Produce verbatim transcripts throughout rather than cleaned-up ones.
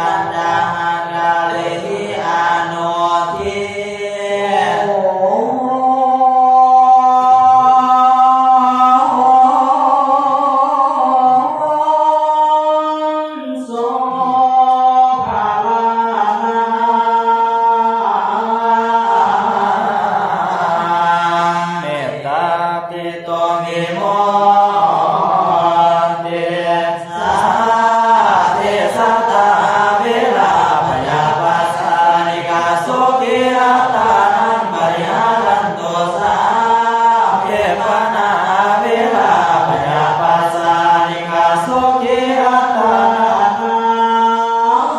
pañcahākārehi anuddissi. Sabbe sattā averā abyāpajjhā anīghā sukhī attānaṃ pariharantu. Sabbe pāṇā averā abyāpajjhā anīghā sukhī attānaṃ pariharantu.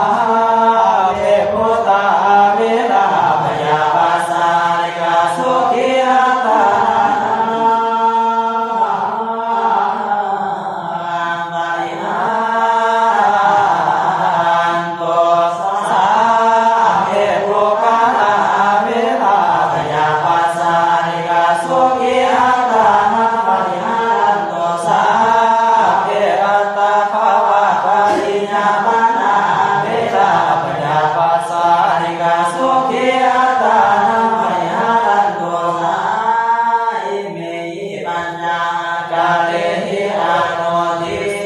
Sabbe bhūtā averā abyāpajjhā anīghā sukhī attānaṃ pariharantu. Sabbe puggalā averā abyāpajjhā anīghā sukhī attānaṃ pariharantu. Sabbe attabhāvapariyāpannā averā abyāpajjhā anīghā sukhī attānaṃ pariharantu. Sabbehi pañcahākārehi anuddissi.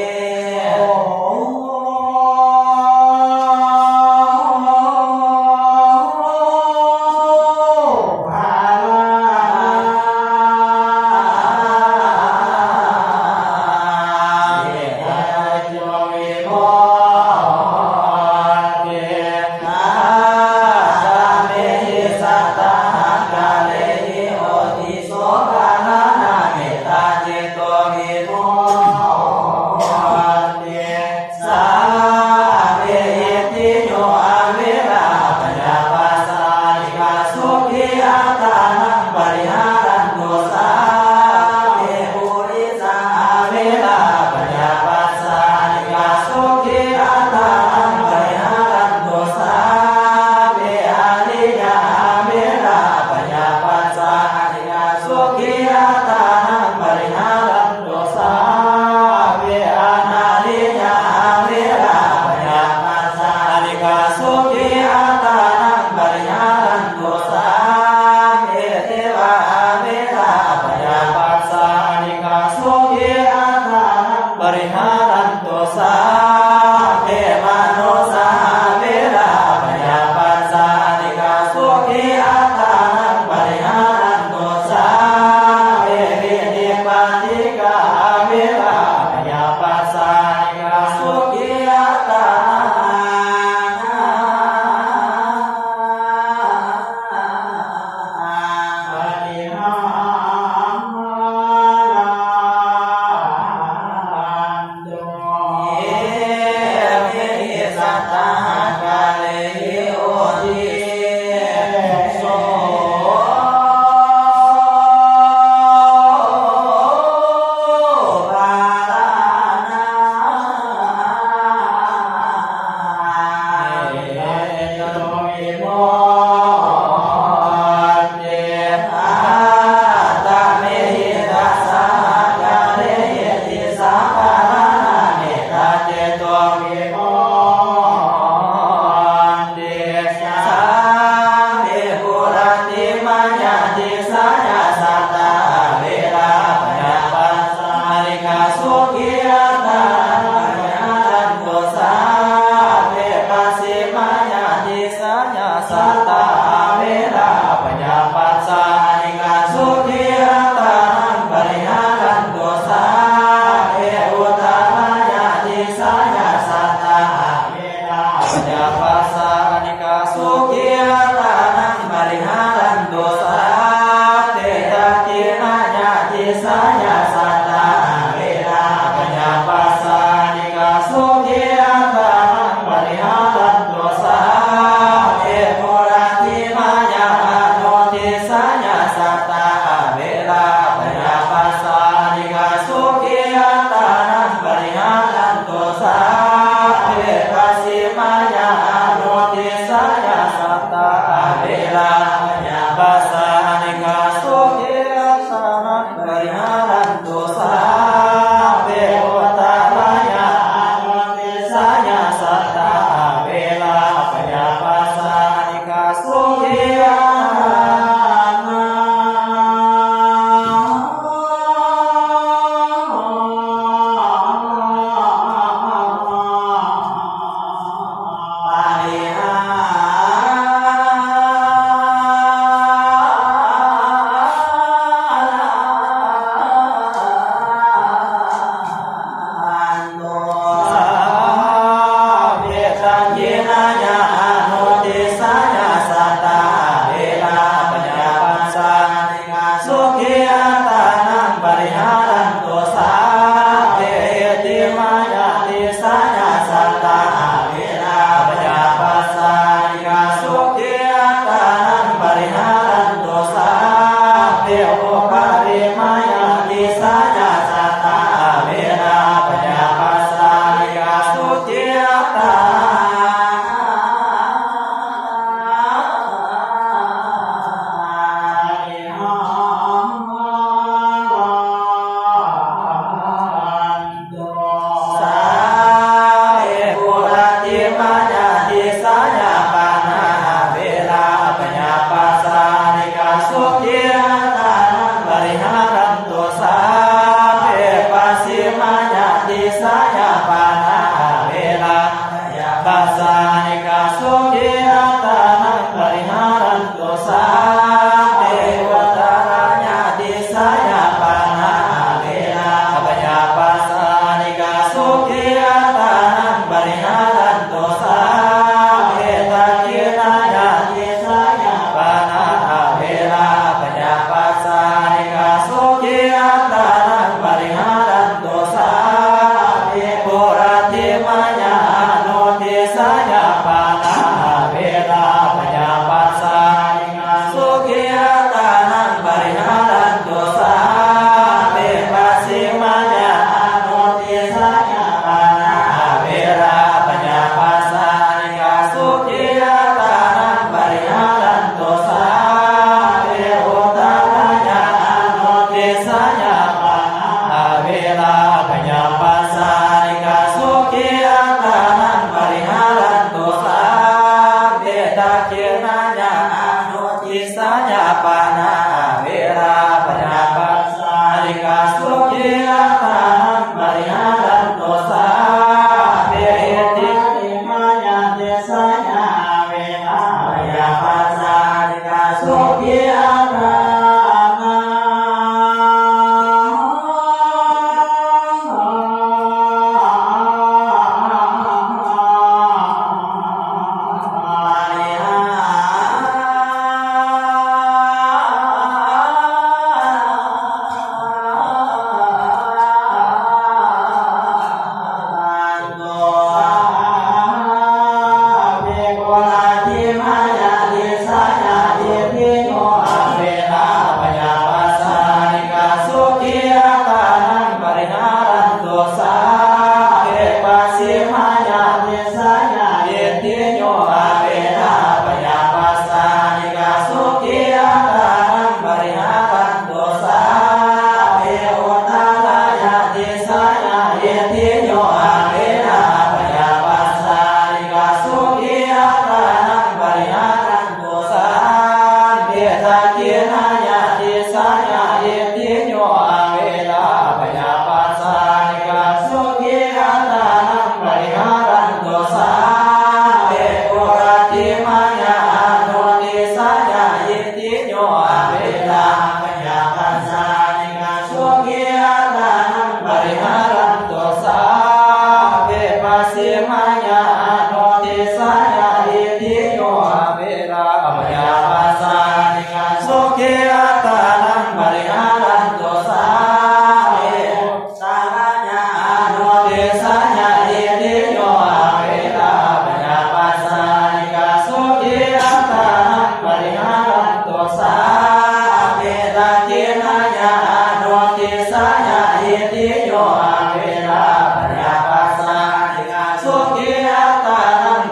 Aṭṭhamehi sattahākārehi uddissi. Sotāpannamettacetovimutti. Sabbe indriyo averā abyāpajjhā anīghā sukhī attānaṃ pariharantu. Sabbe purisā averā abyāpajjhā anīghā sukhī attānaṃ pariharantu. Sabbe ariyā averā abyāpajjhā anīghā sukhī attānaṃ pariharantu. Sabbe anariyā averā abyāpajjhā anīghā sukhī attānaṃ pariharantu. Sabbe devā averā abyāpajjhā anīghā sukhī attānaṃ pariharantu. Sabbe manussā averā abyāpajjhā anīghā sukhī attānaṃ pariharantu. Sabbe vinipātikā averā abyāpajjhā anīghā sukhī attānaṃ pariharantu. Sabbehi sattahākārehi uddissi. Sotāpannamettacetovimutti. Aṭṭhamehi dasahākārehi disāpannamettacetovimutti. Sabbe puratthimāya disāya sattā averā abyāpajjhā anīghā sukhī attānaṃ pariharantu. Sabbe pacchimāya disāya sattā averā abyāpajjhā anīghā sukhī attānaṃ pariharantu. Sabbe uttarāya disāya sattā attānaṃ pariharantu. Sabbe puratthimāya disāya pāṇā averā abyāpajjhā anīghā sukhī attānaṃ pariharantu. Sabbe pacchimāya disāya pāṇā averā abyāpajjhā anīghā sukhī attānaṃ pariharantu. Sabbe uttarāya disāya pāṇā averā abyāpajjhā anīghā sukhī attānaṃ pariharantu. Sabbe dakkhiṇāya disāya pāṇā averā abyāpajjhā anīghā sukhī attānaṃ pariharantu. Sabbe puratthimāya anudisāya pāṇā averā abyāpajjhā anīghā sukhī attānaṃ pariharantu. Sabbe pacchimāya anudisāya pāṇā averā abyāpajjhā anīghā sukhī attānaṃ pariharantu. Sabbe uttarāya anudisāya pāṇā averā abyāpajjhā anīghā sukhī attānaṃ pariharantu. Sabbe dakkhiṇāya anudisāya pāṇā averā abyāpajjhā anīghā sukhī attānaṃ pariharantu. Sabbe puratthimāya disāya averā abyāpajjhā anīghā sukhī attānaṃ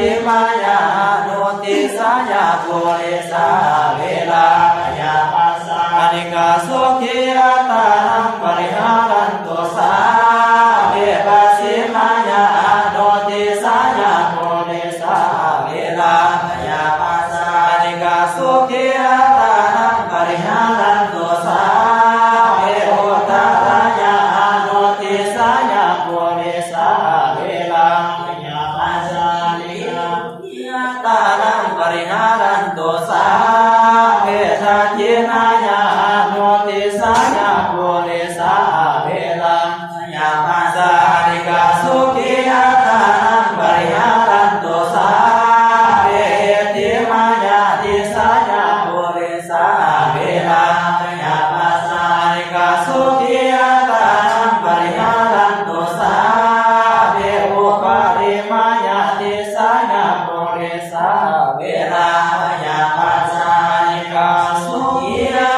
Maya anuddisāya purisa averā abyāpajjhā anīghā sukhī attānaṃ pariharantu. Sabbe pacchimāya anuddisāya purisa averā abyāpajjhā anīghā sukhī attānaṃ pariharantu. Sabbe uttarāya anuddisāya purisa averā abyāpajjhā anīghā attānaṃ pariharantu. Sabbe dakkhiṇāya anuddisāya purisa averā abyāpajjhā anīghā sukhī attānaṃ pariharantu. Sabbe heṭṭhimāya disāya purisa averā abyāpajjhā anīghā sukhī attānaṃ pariharantu. Sabbe uparimāya disāya purisa averā abyāpajjhā anīghā sukhī attānaṃ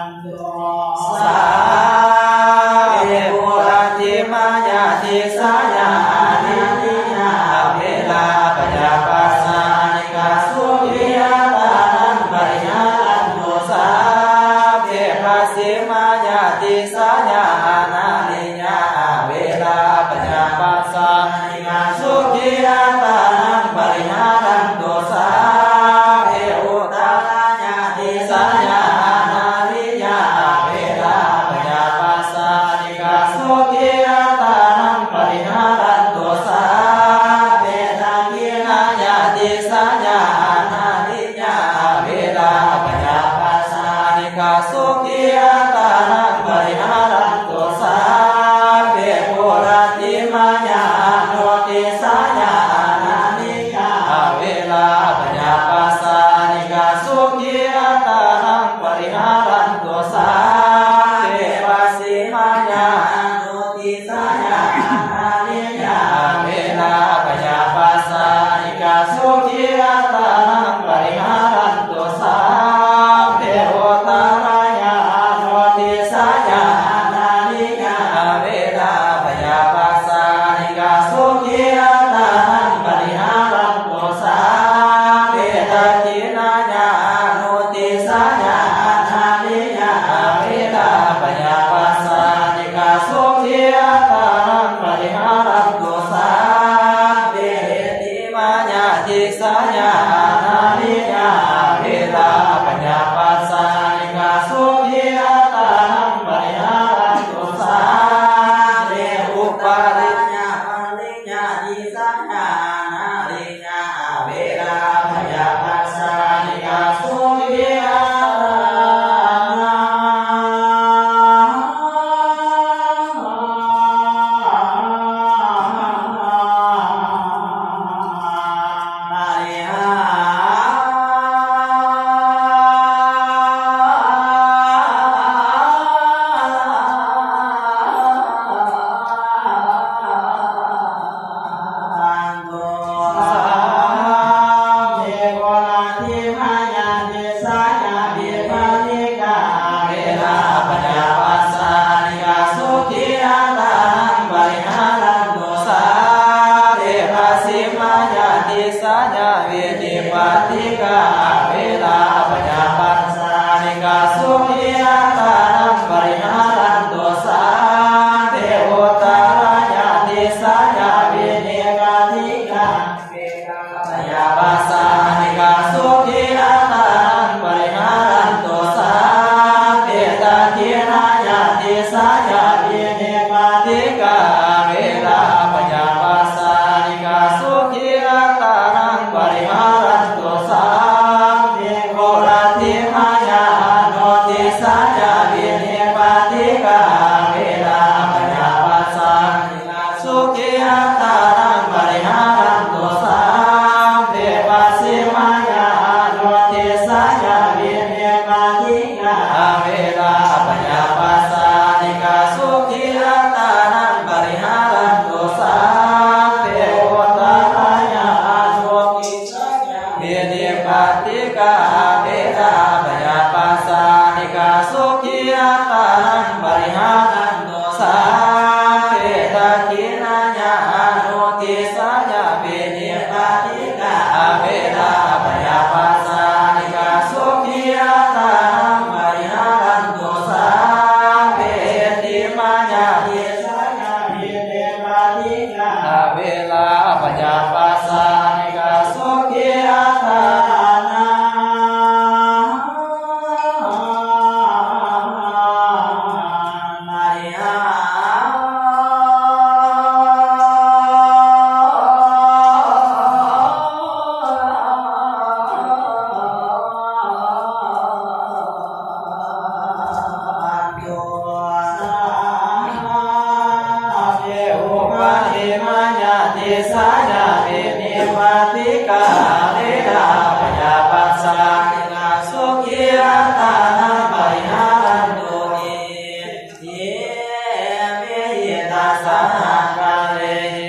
pariharantu. Sabbe puratthimāya disāya ananiyā averā abyāpajjhā anīghā sukhī attānaṃ pariharantu. Sabbe pacchimāya disāya ananiyā averā abyāpajjhā anīghā sukhī attānaṃ pariharantu. Sabbe uttarāya disāya ananiyā averā abyāpajjhā anīghā sukhī attānaṃ pariharantu. Sabbe dakkhiṇāya disāya ananiyā averā abyāpajjhā anīghā sukhī attānaṃ pariharantu. Sabbe puratthimāya anuddisāya ananiyā averā abyāpajjhā anīghā sukhī attānaṃ pariharantu. Sabbe pacchimāya anuddisāya ananiyā averā abyāpajjhā anīghā sukhī attānaṃ pariharantu. Sabbe uttarāya anuddisāya ananiyā averā abyāpajjhā anīghā sukhī attānaṃ pariharantu. Sabbe dakkhiṇāya anuddisāya ananiyā averā abyāpajjhā anīghā sukhī attānaṃ pariharantu. Sabbe heṭṭhimāya disāya ananiyā averā abyāpajjhā anīghā sukhī attānaṃ pariharantu. Sabbe uparimāya pariññāya disāya ananiyā averā abyāpajjhā anīghā sukhī attānaṃ pariharantu. Sabbe puratthimāya disāya vipattikā averā abyāpajjhā anīghā sukhī attānaṃ pariharantu. Sabbe pacchimāya disāya vinipātikā averā abyāpajjhā anīghā sukhī attānaṃ pariharantu. Sabbe uttarāya disāya vinipātikā abyāpajjhā anīghā sukhī attānaṃ pariharantu. Sabbe dakkhiṇāya disāya vinipātikā averā abyāpajjhā anīghā sukhī attānaṃ pariharantu. Sabbe pura nippatikā averā abyāpajjhā anīghā sukhī attānaṃ pariharantu. Sabbe dakkhiṇāya anudisāya nippatikā averā abyāpajjhā anīghā sukhī attānaṃ pariharantu. Sabbe heṭṭhimāya disāya nippatikā averā abyāpajjhā anīghā sukhī attānaṃ pariharantu. Sabbe uparimāya disāya nippatikā averā abyāpajjhā anīghā sukhī attānaṃ pariharantu. Imehi dasākārehi